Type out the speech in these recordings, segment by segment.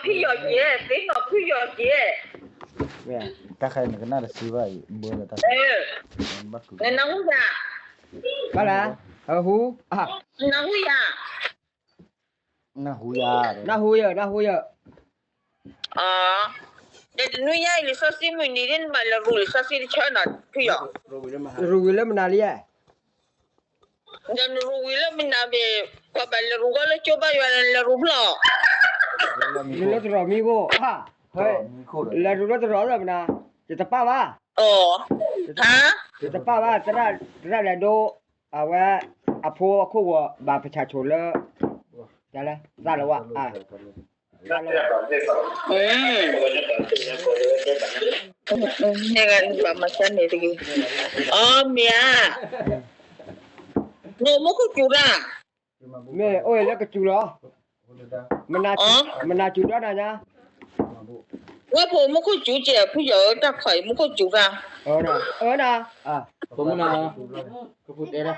ဖုယီၤက့ၤ, သ့ၣ်နီၣ်ဖုယီၤက့ၤ. တၢ်ခါအံၤနကနၣ်တစံးဘၣ်အံၤ, ဘၣ်, နနၢ်ဟူယၤ, ဘၣ်လၢ, ဟူ, နနၢ်ဟူယၤ, နၢ်ဟူယၤ, နၢ်ဟူယၤ, နၢ်ဟူယၤ. ဒီးတနွံညါအံၤ လံာ်စီဆှံမုၢ်နံၤဒ် နဘၣ်လဲၤရူၤလံာ်စီဆှံတဆၢနီၤ ဖုယီၤ, ရူၤဝံၤလၢမနုၤလံဧါ. ဒီးနရူၤဝံၤလၢမနုၤဘၣ်, ပှၤဘၣ်လဲၤရူၤဂီၢ်လၢကၠိဘါယွၤ လဲၤရူၤဖျၢၣ်, ရူၤလၢတရီးမံခိၣ်, လဲၤရူၤလၢတရီးလၢမနုၤ, ယတပၢ်ဘၣ်, ယတပၢ်ဘၣ်, သရၣ်လဲၤဒိ, အဝဲ, အဖိအခိၣ်ဂီၤ ဘၣ်ပဆၣ်ဆိၣ်လၢ, လဲ, သးလၢဝဲ, သးလၢဝဲ အမ့ၢ်ဧါ, နအိၣ်မူခိၣ်စူၤတၢ်, မ့ၢ်အိၣ်လၢကစူၤလီၤ, မနၤစူၤဒီးနၤညါ, ဝဲဖိမူခိၣ်စူၤကဲး ဖုယီၤဧၢ တၢ်ခီအံၤမူခိၣ်စူၤတၢ်, အၢနၤ, ဖိမုၣ်နၤ, ကပူၤတဲဒၣ်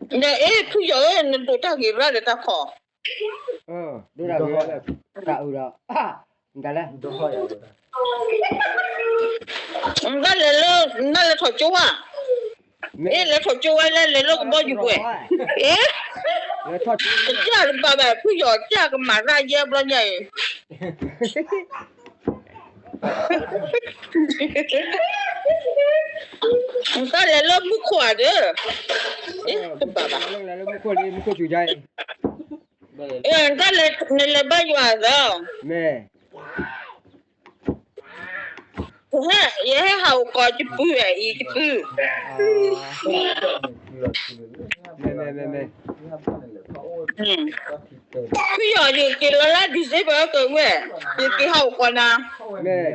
ဒီးအ့ၣ် ဖုယီၤဧၢ နဒိးတၢ်ဂ့ၤရၣ်ဒီးတၢ်ခီ, ဒိၣ်တၢ်ဂ့ၤရၣ်ဒီး, တၢ်အုးဒီး, နတၢ်လဲၣ်, နတၢ်လဲၤလၢ, နတၢ်လဲၤထီၣ်ကၠိဝဲ, အ့ၣ် လဲၤထီၣ်ကၠိဝဲလၢလဲၤလၢကဘီယူၤပှဲၤ, အ့ၣ်, ကစၢ်တဘၣ်ဘၣ် ဖုယီၤ ကစၢ်ကမၤရၣ်ယဲဘျီညါအံၤ နတၢ်လဲၤလၢမူခိၣ်ဧါဒီး, တဘၣ်ဘၣ်, မူခိၣ်လံ မူခိၣ်စူၤယါအံၤ, နတၢ်လဲၤ နလဲၤဘါယွၤသီ, မ့ၢ်, ယဟဲဟးအိၣ်ကီးယပုၢ်ဝဲၢ်အံၤ ယပုၢ်, မ့ၢ်, ဖုယီၤ ယက့ၤလီၤလၢ December ကဝဲၢ်, ယက့ၤဟးအိၣ်ကီးနၤ, မ့ၢ်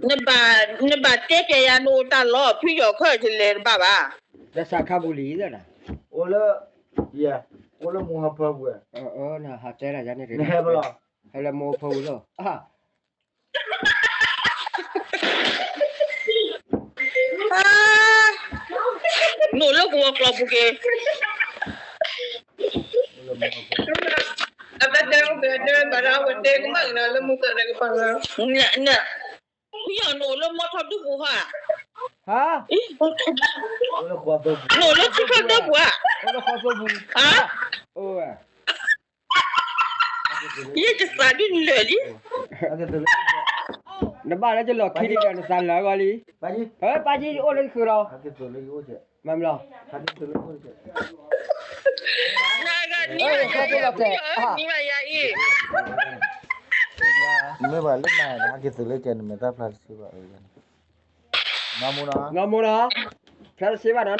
နဘၣ်, နဘၣ်တဲပျဲယၤ နအိၣ်တၢ်လီၢ် ဖုယီၤခီၣ် ယလဲၤတဘၣ်ဘၣ်, လၢစးခါပူၤလံ, အိၣ်လၢ, အိၣ်လၢမိၢ်ဟၢဖၢပူၤ, နဟးတဲလၢယၤန့ၣ်, ဟဲလၢမိၢ်ဟၢဖၢပူၤလီၤ, နအိၣ်လၢကဝီၤကျီၤပူၤက့ၤ, အတတဲအိၣ်ကတဲဘၣ်ဒီး အဝဲတဲကမၣ်က့ၤလၢမူကရၢကပၤလီၤ, ဖုယီၤ နအိၣ်လၢမီထီၣ်ဒူပူၤဧါ, နအိၣ်လၢထံထီၣ်ဒူပူၤဧါ, ယဲယသးဒ်နလၢာ်လံ, နဘၣ်လၢယလီၢ်ခံဒံးဒီး နသးလၢာ်အဂီၢ်လံ, ပၢ်ကံ အိၣ်လၢယဃုာ်လီၤ, မၤမလီၤ, နဂၤနံၤဘၣ်ယၤအံၤ, နံၤဘၣ်ယၤအံၤ, နမ့ၢ်ပှၤလၢနၤ နဟဲက့ၤသုးလၢကဲ နမဲာ်သၣ်ဖျါတဆံဘၣ်, နီၢ်မိၢ်နီၤ, ဖျါတဆံဘၣ်နီၤ,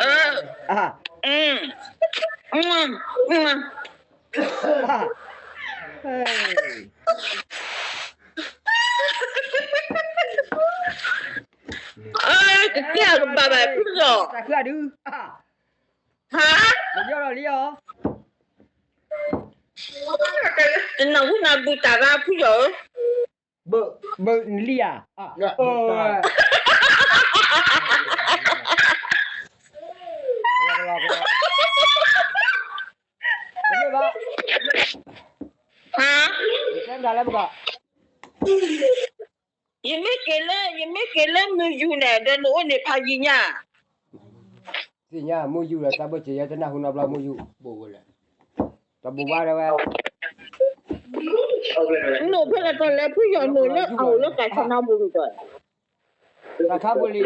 တကဲကဘၣ်ဘၣ်ဖုလီၤ, တၢ်ခုၣ်အဒု, ဟါ, ယီၢ်လီၤလံအီၤ, တနၢ်ဟူနၤဘုတၢ်ရၣ်ဖုလီၤဧၢ, ဘုနလံဧါ, တမ့ၢ်ဘၣ်, ဟါ, ယတဲမတၤလၢပကီၢ် ယမ့ၢ်က့ၤလၢ, ယမ့ၢ်က့ၤလၢမုၢ်ယူၤန့ၣ် ဒီးနအိၣ်န့ၣ်ဖးယံာ်ညါ, သ့ၣ်ညါမုၢ်ယူၤဒီး တၢ်ဘၣ်စ့ၢ်ယဲ တနၢ်ဟူနီတဘျီမုၢ်ယူၤ, တဘိးဘၣ်ဒၣ်ဝဲ, နအိၣ်ဖဲလဲၣ်တၢ်လဲၤဖုယီၤ နအိၣ်လၢအအိၣ်လၢကၣ်စနါဘူရံၤဒီး, တၢ်ခါဘူလံ,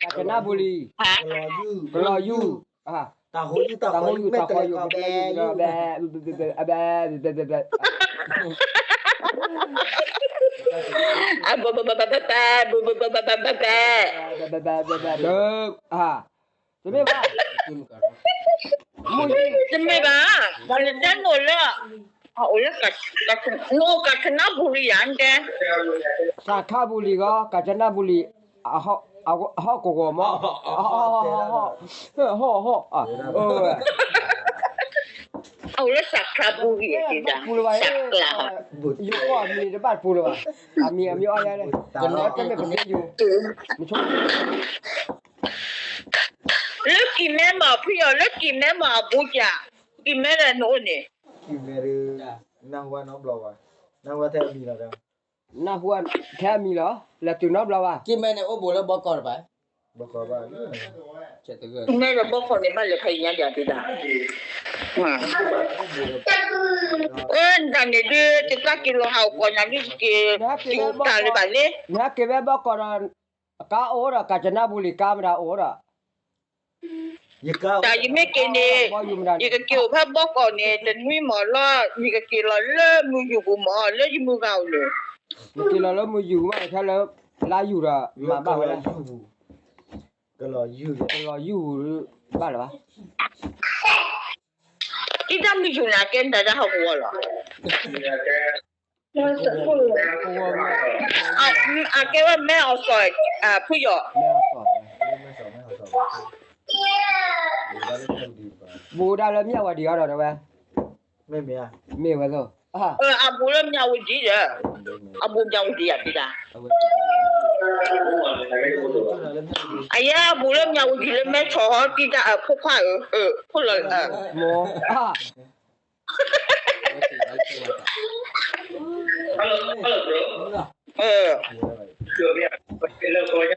ကၣ်စနါဘူလံ, ကလီၤယူၤ, တၢ်ဟိယူၤ, တၢ်ဟိယူၤ, တၢ်ဟိယူၤ, ဘဲ, ဘဲ, ဘဲ, ဘဲ, ဘဲ, ဘဲ, ဘဲ, တမ့ၢ်ဘၣ်, တမ့ၢ်ဘၣ်, နတဲနအိၣ်လၢ, အိၣ်လၢ, နအိၣ်ကၣ်စနါဘူရံၤယၤတဲ, ကၣ်ခါဘူလံၤဂီၢ် ကၣ်စနါဘူလံၤ, အဟီၣ်ကဝီၤမး, ဟီၣ်, ဟီၣ်, အိၣ်လၢစၣ်ခါဘူရံၤ, စၣ်ကျါ, ယိၤကီၢ်အမံၤတဘၣ်တပူၤလၢၤဘၣ်, အမံၤအမံၤအီၤယါ, တမ့ၢ်ပသ့ယိၤ, လၢခံ က့ၤမဲမး ဖုယီၤလၢက့ၤမဲမးအဘူးကၠး, က့ၤမဲဒီးနအိၣ်န့ၣ်, က့ၤမဲဒီး, နၢ်ဟူဝဲနီတဘျီဘၣ်, နၢ်ဟူဝဲထဲအမံၤလီၤဒီး, နၢ်ဟူဝဲထဲအမံၤလီၤ, လဲၤတုၤနီတဘျီဘၣ်, က့ၤမဲန့ၣ်အိၣ်ဘူးလၢဘီကီးတဘၣ်, ဘီကီးဘၣ်, က့ၤမဲဒီးဘီကီးန့ၣ် ဘၣ်လဲၤဖဲအံၤညါဒၣ်ဒၣ်, အၢ နတၢ်န့ၣ်ဒုး တသးက့ၤလီၤဟးဂီၤညါဒုးက့ၤ, တုၤတၢ်လၢၤဘၣ်လ့, နဟဲက့ၤဖဲဘီကီးဒီး, အကါအိၣ်ဒီး ကၣ်စနါပူၤလံၤကါမတၤအိၣ်ဒီး တၢ်ယမ့ၢ်က့ၤန့ၣ်, ယကက့ၤအိၣ်ဖဲဘီကီးန့ၣ် တနွံမးလီၤ, ယကက့ၤလီၤလၢမုၢ်ယူာ်ပူၤမး လၢယမုၢ်ဂၤအိၣ်န့ၣ်, နက့ၤလီၤလၢမုၢ်ယူာ်မး ထဲလၢ, လါယူာ်ဒီး မၤဘၣ်ဝဲဒၣ်, ကလီၤယူာ်, ဘၣ်လၢၤဘၣ်, ဒ်တၢ်မုၢ်ယူာ်န့ၣ်ကဲနတၢ်ဒၣ်ဟီၣ်ကဝီၤလီၤ အကဲဝဲမဲအီၤစီၤ, ဖုယီၤ, ဘူးဒၣ်လၢမၠၣ်ဝၤဒံးအီၤဒီးဝဲ, မ့ၢ်ဝဲသိး, အဘူးလၢမၠၣ်ဝၤဒံးဒီး, အဘူးမၠၣ်ဝၤဒံးယၤဒံးဒၣ်, အယဲအဘူးလၢမၠၣ်ဝၤဒံးလၢမဲဆီၣ်ဟီၣ်တံၢ်တၢ်အဖိခွါဧၢ, ဖိလီၤ, မိၢ်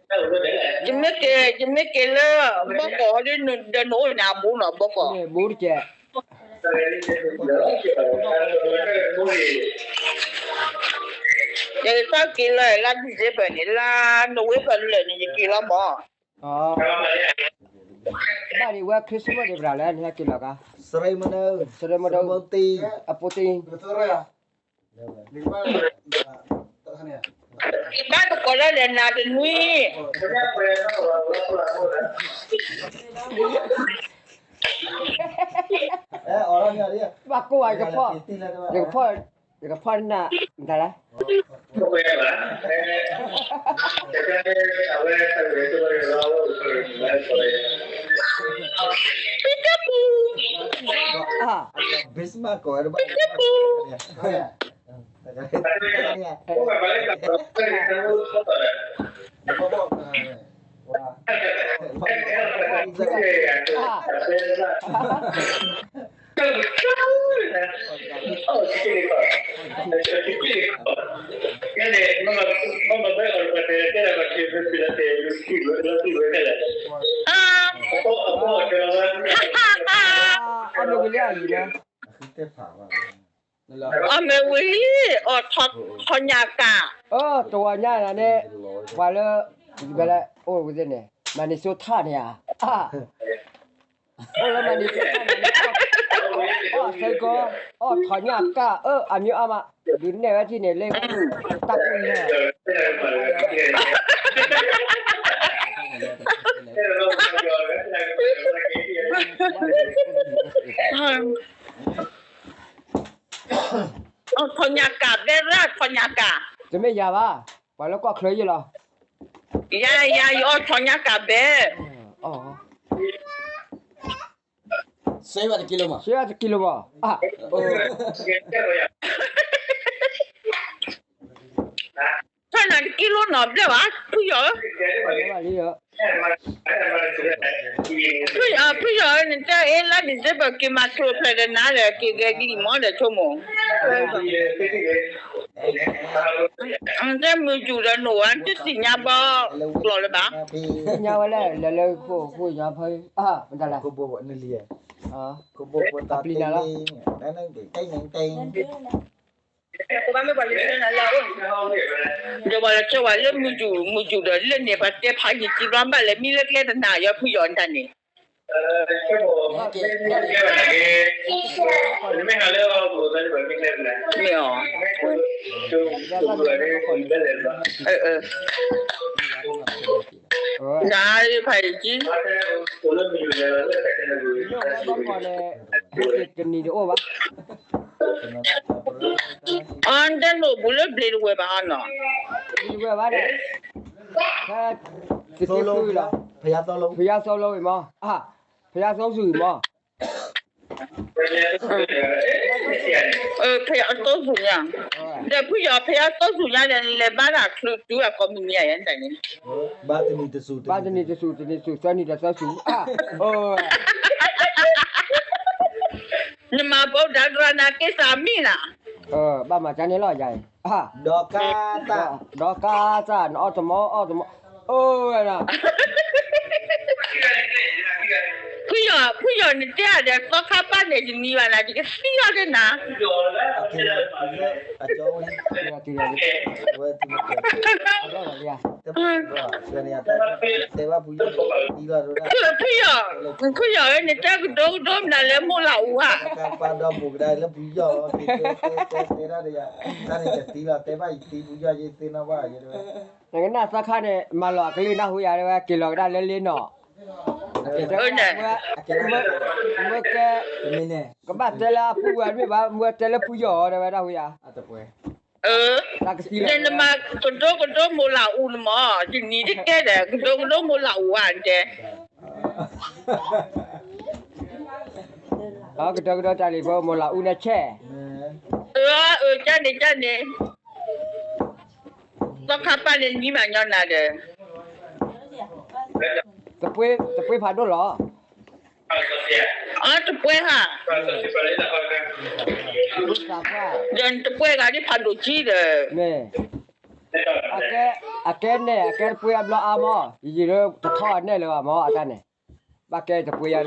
ယမ့ၢ်က့ၤ, ယမ့ၢ်က့ၤလၢ, ဘီကီၢ်ဟီဒ်ဒီးနအိၣ်န့ၣ် အဘူးနီၤ ဘီကီၢ်, ဘူးတကဲး, ယကသးက့ၤလၢလါ December န့ၣ် လါ November လၢာ်န့ၣ် ယက့ၤလီၤမး, ဘၣ်ဒံးဝဲ Christmas ဒံးပရၤလၢနဟဲက့ၤလီၤကါ, စရ့မဒု, အပူၤတ့ၢ်, က့ၤဘၣ်တကိးလၢလဲၣ်နၤတနွံ, ဘၣ်ကိးဝဲ, ယကဖီၣ်, ယကဖီၣ်နၤ, မတၤလဲၣ် ပံတပူၤ, ပံတပူၤ, အမ့ၢ်ဝံၤလံအီၤလံ, အမ့ၢ်ဝံၤလံ, အီၣ်ထီၣ်ညၣ်ကၣ်, အၢ တဝီညါန့ၣ်, ပှၤလၢ, ဝဲလၢအိၣ်ဝဲသ့ၣ်န့ၣ် Minnesota န့ၣ်ဧါ, အိၣ်လၢ Minnesota န့ၣ်, အီၣ်ဆၢကီ, အီၣ်ထီၣ်ညၣ်ကၣ် အၢ အမံၤအါမး, ဒုးနဲၣ်ဝဲထံၣ်န့ၣ်လၢ, တၢ်ကူၣ်လၢ အီၣ်ထီၣ်ညၣ်ကၣ်ဘဲရၣ် ထီၣ်ညၣ်ကၣ်, တမ့ၢ်ယၤဘၣ်, ပှၤလၢကီၢ်ချၢယဲလီၤ, ယၤ ယၤ ယအီၣ်ထီၣ်ညၣ်ကၣ်ဘဲ, စ့ဘၣ်တကံလိမး, စ့ဘၣ်တကံလိမး, ဖဲနၤတကံလိနီၤဘျဲၣ်ဘၣ် ဖုယီၤဧၢ, ဖုယီၤဧၢ နတဲအ့ၣ်လါ December က့ၤမၤကျိၤဖျဲးဒီးနၤဒီး က့ၤဂဲၤဒ်အံၤမးဒီးဆိကမိၣ်, နတဲမုၢ်ယူာ်ဒီးနိၣ်ဝါ တသ့ၣ်ညါဘၣ်ကျိၤလၢၤဘၣ်, သ့ၣ်ညါဝဲလဲၣ် လဲၤလၢဃိၣ်ဃိၣ်ညါဖဲ, မတၤလဲၣ်, အပျံၤနၤလီၤ, ဒီးပှၤလၢကၠီဝဲလၢမုၢ်ယူာ် မုၢ်ယူာ်ဒီးလၢန့ၣ် ပှၤတဲဖးယံာ်ကံဘျီဘၣ်လဲၣ် မံလၢကျဲတနၤယီၤဖုယီၤနတၢ်န့ၣ်, မ့ၢ်အီၤ, နဖးယံာ်ကံ, တနံၤတအိၣ်ဘၣ်, အီ နတဲနိၣ်ဘူးလၢဘျ့တဝဲဘၣ်နီၤ, ဘျ့တဝဲဘၣ်ဒီး, ဖဲ, ဖယါသိလီၤ, ဖယါသိလီၤဝံၤမး, ဖယါသိဆူၣ်မး, ဖယါသိဆူၣ်ညါ, ဒီးဖုယီၤဖဲအသီၣ်ဆူၣ်ညါဒီး လဲၤဘါတၢ်ချုးတုၤအကိးမုၢ်နံၤယါန့ၣ်, ဘါတနံၤတဆူၣ်, တနံၤတဆူၣ်, သၢနံၤတသၢဆူၣ်, နမၤဘီဒၣ်တရၣ်နၤက့ၤသးမံၤနၤ, ဘၣ်မၤကါန့ၣ်လီၤယၤ, ဒီးကါသၣ်, ဒီးကါသၣ် နအီၣ်တမီၤအီၣ်တမီၤ, အိၣ်ဝဲဒၣ် ဖုယီၤ, ဖုယီၤနတဲအဒီးသီခါပၢ်န့ၣ် ယနံၤဘၣ်နၤ ယကသံလီၤဒၣ်နၤ, ဖုယီၤ, ဖုယီၤဧၢ နတဲကဒိကဒိမနုၤလဲၣ်မိၢ်လၢအူဧါ, နကနၣ်သီခါန့ၣ် မၤလီၤအကလံၤနၢ်ဟူယၤ တဲဝဲ က့ၤလီၤကဒါလၢလ့နီၤ မ့ၢ်ကဲ, ကဘၣ်တဲလၢအဖုဝဲမ့ၢ်ဘၣ် မ့ၢ်တဲလၢဖုယီၤအီၤ တဲဝဲဒၣ်ဝဲယၤ, ဒီးနမၤကဒိကဒိမိၢ်လၢအူန့ၣ်မး ယနံၤတကဲဒီး ကဒိကဒိမိၢ်လၢအူဧါတဲ, ကဒိကဒိတၢ်လံၤဖိမိၢ်လၢအူန့ၣ်ဆဲး, အၢ အၢ ကန့ၣ် ကန့ၣ်, သီခါပၢ်န့ၣ်နံၤမးညီနၤဒီး တပှ့ၤဖးဒိၣ်လီၤ, အတပှဲၤဧါ, ဒီးနတပှဲၤဂၤဒ်ဖးဒိၣ်ကံဒီး, မ့ၢ်, အကဲန့ၣ် အကဲတပှ့ၤအဘျီအါမး, ယံာ်ဒီးတထီၣ်အနဲၣ်လၢၤဘၣ်မး အတၢ်န့ၣ်, ဘၣ်ကဲတပှ့ၤယၤန့ၣ်,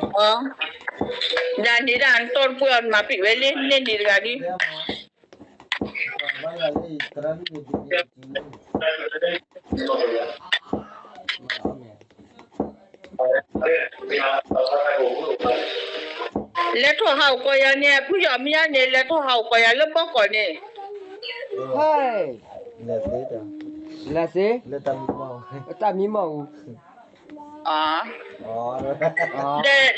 ဒ်န့ၣ်ဒၣ်နတီတပှ့ၤအီၤ နမၤပံာ်ဝဲလၢန့ၣ်န့ၣ်တဂၤဒ် လဲၤထီၣ်ဟးအိၣ်ကီးယၤန့ၣ် ဖုယီၤမ့ၢ်ယါန့ၣ် လဲၤထီၣ်ဟးအိၣ်ကီးယၤလၢဘီကီးန့ၣ်, ဟဲ, လဲၤသ့, တၢ်မံမီၢ်အူ, ဒီး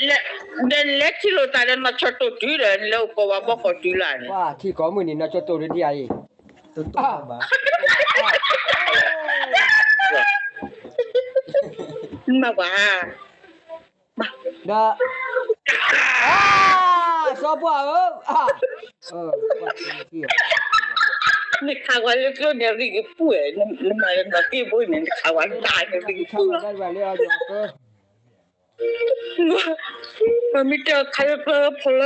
လဲၤထံၣ်လိာ်သးဒီးနီၢ်ခၠီၣ်တိၣ်တုၤဒီး လဲၤအိၣ်ကီးဝဲဘီကီးတုၤလၢန့ၣ်, ထံၣ်ကိးမုၢ်နံၤ နီၢ်ခၠီၣ်တိၣ်ဒ်ယၤအံၤ, မၤပှၤ ဒီး, စီၤပှၢ်ဧၢ, နခးဝဲလၢကျိန့ၣ် ရံၣ်ကပူၤ, နမၤလၢနီၢ်က့ဘိန့ၣ် နခးဝဲတၢ်န့ၣ် ရံၣ်ကပူၤလီၤ, မ့ၢ်တဲခါလၢကျိ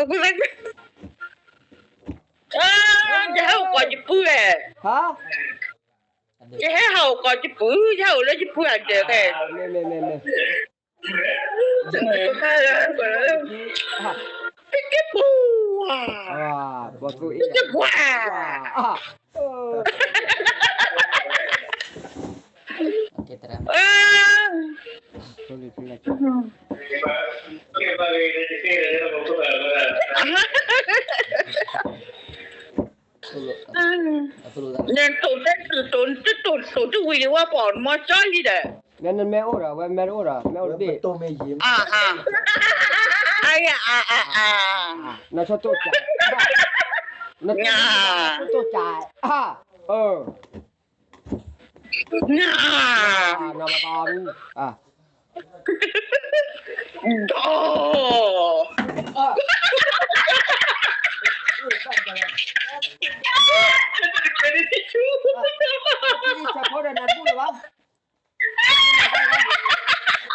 ဖီလီၤကွံာ်, ယဟဲအိၣ်ကီးယပုၢ်ဧၢ, ယဟဲဟးအိၣ်ကီးယပုၢ်, ယဟဲအိၣ်လၢယပုၢ်အဒၢးဖဲ တကပူၤ, တကပူၤ, နတိၢ်တဲတိၢ်တိၢ်တိၢ်တိၢ်တဝံၤလံဝဲပှၤမီၤကၠီလံဒီး, နမ့ၢ်အိၣ်ဒီး ဝဲမ့ၢ်တအိၣ်ဒီး မ့ၢ်အိၣ်တဘ့ၣ်, အါ, အါ, အါ, အါ, နဆိတိၢ်ကး, နဆိတိၢ်ကး, အါ, အၢ, နမၤတၢ်အီၤမူ, ဒီး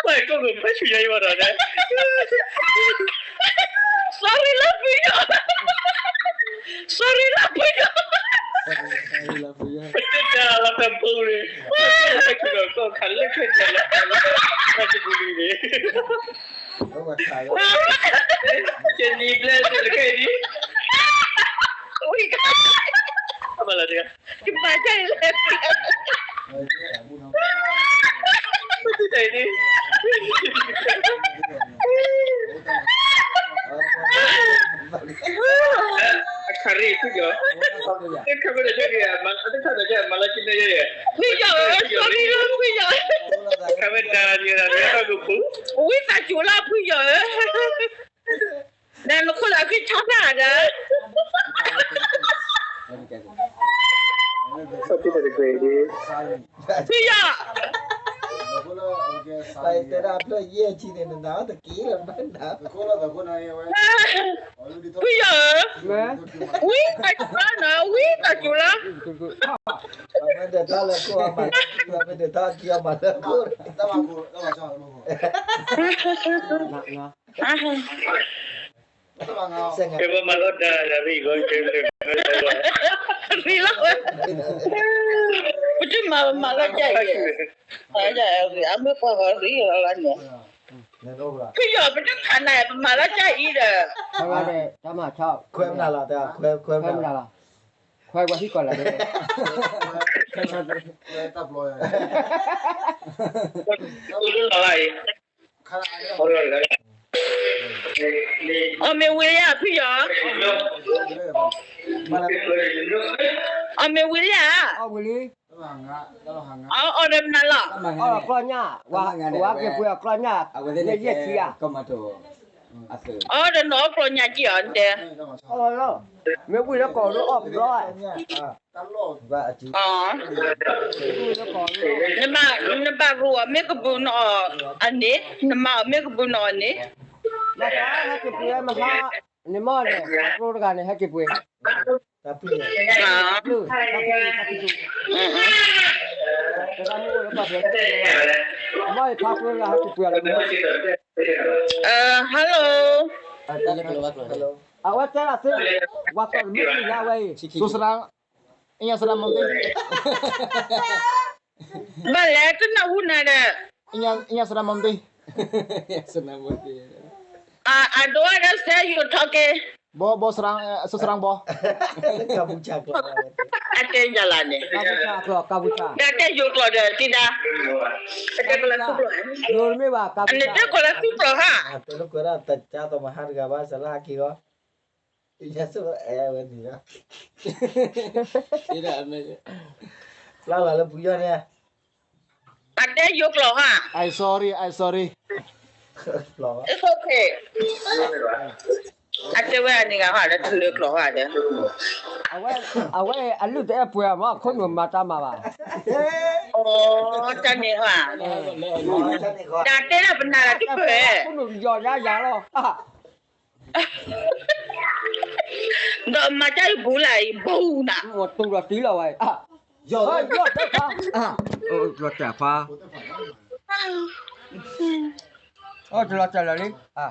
ဝဲကီၢ်ကဖၢဆူညါအံၤဘၣ်ဒီး, sorry လၢဖုယီၤ, sorry လၢဖုယီၤ, ပတဲတၢ်လီၤတၢ်ပူၤန့ၣ်, ပတဲတၢ်လီၤတၢ်ပူၤန့ၣ်, ကနံၤဘျဲၣ်တကဲဒ်, ဝံၤက ကဘၣ်ကလဲၣ်, အခါရံၣ်ဖုယီၤ, တခါဝဲဒၣ်ကဲမၤလၢကန့ၣ်ယဲ, ဖုယီၤဧၢ, sorry လၢဖုယီၤ, ခါဝဲဒၣ်ယဲဒၣ်မ့ၢ်အကပူၤ, ဝံသးစူၤလၢဖုယီၤဧၢ, နနခိၣ်လၢအဃ့ဆါတၢ်ဒီး, ဖုယီၤ, တၢ် အဖျၢၣ်ယဲၢ်ဆံန့ၣ် နနာ်အီၤတက့ၢ်လၢၤဘၣ်နၤ. ဖုယီၤဧၢ, ဝံသးစူၤလီၤနီၤ, ဝံသးစူၤလီၤ. မ့ၢ်ဒၢးထီၣ်လၢခိၣ်အမၤလၢ, မ့ၢ်ဒၢးထီၣ်ခံအမၤလၢခိၣ်. ပမၤလီၤတၢ်လၢရံၣ်ဂီၢ်ကဲလၢ, ရံၣ်လီၤ, ပတမၤမၤလီၤတၢ်အံၤ, အမ့ၢ်ပှၤဂီၤရံၣ်လီၤလီၤန့ၣ်, ဖုယီၤပတခးနၤ ပမၤလီၤတၢ်အံၤဒီး, ခွဲမနုၤလီၤ, ခွဲမနုၤလီၤ, ခွဲပှၤဟံၣ်ကီးလီၤ, ခွဲတၢ်ပျီယၤ အီၣ်မ့ၢ်ဝံၤလံဧါ ဖုယီၤ, အီၣ်မ့ၢ်ဝံၤလံဧါ, အီၣ်ဒီးမနုၤလီၤ, ကျီၢ်ညၣ်, ဝဲက့ၤပှ့ၤအီၤကျီၢ်ညၣ်, ယဲၢ်ဆံဧါ, အီၣ်ဒီးနအီၣ်ကျီၢ်ညၣ်ကံၢ်အီၤတဲ, မ့ၢ်ဝံၤလၢကီးလၢအီၣ်ကျီၢ်, နဘၣ်ရူအီၤမ့ၢ်ကဘုးနအီၣ်အန့ၣ်, နမၤအီၤမ့ၢ်ကဘုးနအီၣ်န့ၣ်, မၤသးဟဲက့ၤပှ့ၤမဟါ, န့ၣ်မ့ၢ်န့ၣ် ဖးကျိတဂၤန့ၣ် ဟဲက့ၤပှ့ၤ, တၢ်ပျုၢ်, တၢ်ပျုၢ်, တၢ်ပျုၢ်, တၢ်မ့ၢ်အိၣ်လၢပှၤဖျဲး, အမ့ၢ်ဖးကျိတဂၤဟဲက့ၤပှ့ၤလီၤ, hello, အဝဲတဲလီၤသ့, ဝၤကီၢ်တမ့ၢ်လၢညါဝဲအံၤ, စရၣ်, အညါစရၣ်မီၣ်သ့, ဘၣ်လဲၣ်တနၢ်ဟူနၤဒီး, အညါစရၣ်မီၣ်သ့, အဒိဒ်စဲယိၤထီၣ်က့ၤ, ဘီဘီစရၣ်, စရၣ်ဘီ, အတဲယၤလၢန့ၣ်, တၢ်တဲယိၤကျိာ်ဒီးတံဒါ, အန့ၣ်တဲကီးလၢသူကျိာ်ဟါ, တလၢကွဲးဒၣ်တၢ်ကၢ်သးမဟါတဂၤဘၣ် စလၢဟဲက့ၤဂီၢ် ယဲစဲအဲဝဲန့ၣ်, ဖျါလီၤလၢပူၤယီၢ်န့ၣ်, အတဲယိၤကျိာ်ဟါ, I sorry, I sorry, it's okay, အတဲဝဲအန့ၣ်ဂၤဟါဒီးတလၢကျိာ်ဟါဒီး, အဝဲအလုၢ်တအဲၣ်ပှဲၤမး ခိၣ်နူာ်မၤတၢ်မၤဘၣ်, အိ တၢ်န့ၣ်ဟါ, တၢ်တဲဒၣ်ပနၤလၢတဖၢၣ်, ခိၣ်နူာ်ယီၤညါယၤလီၤ ဒီးမၤတၢ်အံၤဘူးလၢအံၤဘူးနၤ, တူၢ်ဒီးတံၢ်လီၤဝဲ, ယီၤတၢ်ဖါ, လီၤတၢ်ဖါ, အိၣ်တလီၤတၢ်လၢာ်လံ, လီၤ,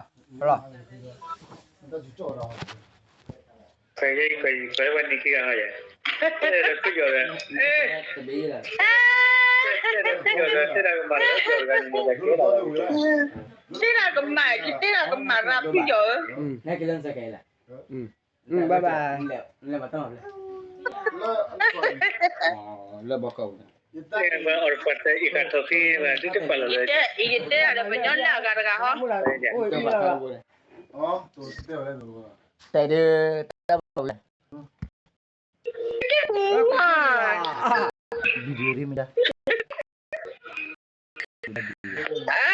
ခွဲးခွဲးခွဲးဝဲန့ၣ်ခံဂၤဟီယဲ, တဲဒီးဖုယီၤဒီး, တဲဒီးဖုယီၤဒီး တဲဒၣ်ကမၤလၢကီၢ်တဂၤန့ၣ် တဲဒၣ်ကမၤ, ယတဲဒၣ်ကမၤရၤဖုယီၤဧၢ, ဘၣ်ဘၣ်, လၢဘီကီၢ်ပူၤန့ၣ်, ယတဲ, ယတဲဒီးပညီလၢအဂၤတဂၤဟီ, တဲဒၣ်, တဲဒၣ်, အ